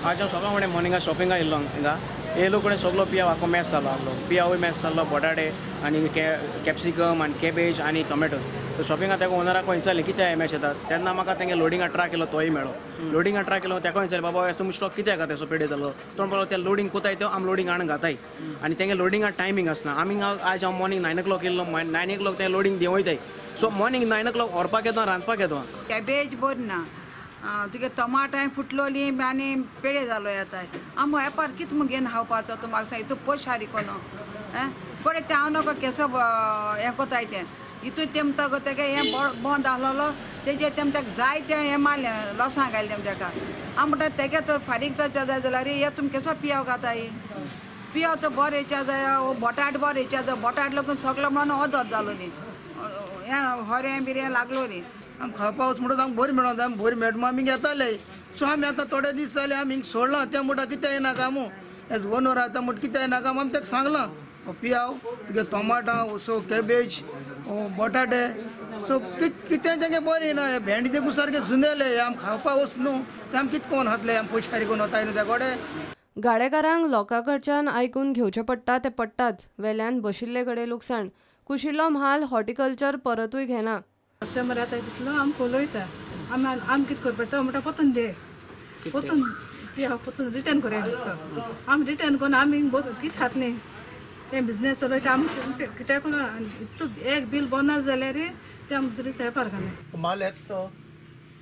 आज हांव सकाळ फुडें मॉर्निंगा शॉपिंगा येयल्लो हिंगा येयलो कडेन सगलो पियाव आख्खो मॅस जालो आहलो. पियावूय मॅस जाल्लो, बटाटे आनी कॅप्सिकम आनी कॅबेज आनी टोमॅटो. शॉपिंगा ताका ओनराक विचारलें कित्याक मॅश येता तेन्ना म्हाका तेंगे लोडिंगा ट्रक येयलो तोय मेळ्ळो. लोडिंगा ट्रक येयलो ताका विचारलें बाबा तुमी स्टॉक कित्याक तेसो पेडे जालो. तो म्हणपाक लागलो ते लोडींग कोताय त्यो आमी लोडींग हाडून घाताय आनी तेंगे लोडिंगा टायमींग आसना. आमी आयज हांव मॉर्निंग 9 o'clock येयल्लो, 9 o'clock ते लोडींग देंवयताय. सो मॉर्निंग 9 o'clock व्हरपाक येता, रांदपाक येता. कॅबेज बरी ना, तुगे टमाटां फुटलोली आनी पेडे जालो येताय. आमी वेपार कितें म्हूण घेवन खावपाचो तूं म्हाका सांग. हितू पयशे हारी कोन पळय तें हांव नको केसो हें कोताय तें हितून तेमता गो तेगे हें बंद आहलोलो तेजे तेम ताका जाय तें हें मारलें लॉसां घायलें तेम तेका. हांव म्हणटा तेगे तर फारीक जावच्या जाय जाल्यार हे तुमी केसो पियाव घाताय. पियाव तर बरें हेच्या जाय, बटाट बरें हेच्या जाय, बटाट लागून सगलो म्हणून ओदत जालो न्ही, हें हरें बिरें लागलो न्ही. आमी खावपा वच म्हणटा आमकां बरी मेळना, आमी बरी मेळटा आमी घेताले. सो आमी आतां थोडे दीस जाले आमी हिंग सोडलां. तें म्हणटा कितें येनाका आमू एज ओनर आतां म्हणटा कितें येनाका. आमी ताका सांगलां पियाव तुगे टोमाटां सो कॅबेज बटाटे सो कितें तेंगे बरें ना. हे भेंडे देखून सारके जुनेले हे आमी खावपा वच न्हू ते आमी कितें कोण खातले, आमी पयशे कोण वताय न्हू त्या कडेन. गाडेकारांक लोकां कडच्यान आयकून घेवचें पडटा तें पडटाच, वेल्यान बशिल्ले कडेन लुकसाण. कुशिल्लो म्हाल हॉर्टिकल्चर परतूय घेना. कस्टमर येता तितलो आमकां उलयता. आमी आमी कितें करपाचें तो म्हणटा पोतून दे, पोतून पोतून रिटर्न करूया. आमी रिटर्न करून आमी बस कितें खातलीं. तें बिजनेस चलयता आमी कित्याक इतू एक बील बोनस जाल्यार तें आमकां दुसरे वेपार घालना. माल येता तो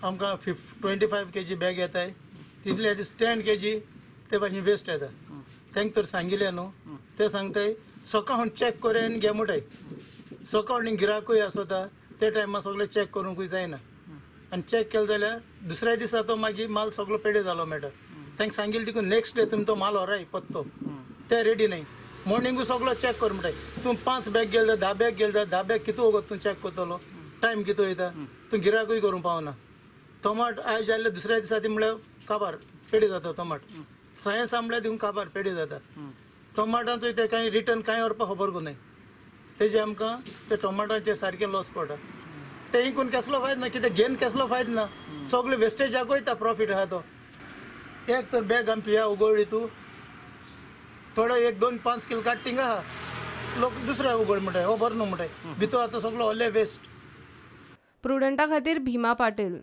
आमकां 25 kg bag येताय, तितले एटलीस्ट 10 kg ते भाशेन वेस्ट येता. तांकां तर सांगिल्लें न्हू, ते सांगताय सकाळ चॅक करूया आनी घे म्हणटाय. सकाळ गिराकूय आसता ते टायमार सगळें चॅक करूंकूय जायना आनी चॅक केलें जाल्यार दुसऱ्या दिसा तो मागीर माल सगळो पेडे जालो मेळटा. तांकां सांगिल्लें देखून नेक्स्ट डे तुमी तो माल व्हराय पत्तो, ते रेडी न्हय. मॉर्निंगू सगळो चॅक कर म्हणटाय. तूं 5 बॅग गेले जाल्यार 10 बॅग गेले जाल्यार 10 बॅग कितू वगत तूं चॅक करतलो, टायम कितू वयता, तूं गिराकूय करूंक पावना. टोमाट आयज जाल्ले दुसऱ्या दिसा ती म्हळ्यार काबार पेडे जाता. टोमाट सायन्स म्हळ्यार तितून काबार पेडे जाता. टोमाटांचो ते कांय रिटर्न कांय व्हरपाक खबर न्हय. तेजे आमकां ते टोमाटांचे सारकें लॉस पडटा. ते इंकून कसलो फायदो ना, कितें घेन कसलो फायदो ना, सगळे वेस्टेजाक वयता प्रॉफीट आहा तो. एक तर बॅग आमी पिया उगडली तूं थोडो 1 2 5 किल काडटा थिंगा आहा, लोक दुसरे उगड म्हणटाय हो बरो न्हू म्हणटाय, भितर आतां सगळो ओले वेस्ट. प्रुडंटा खातीर भीमा पाटील.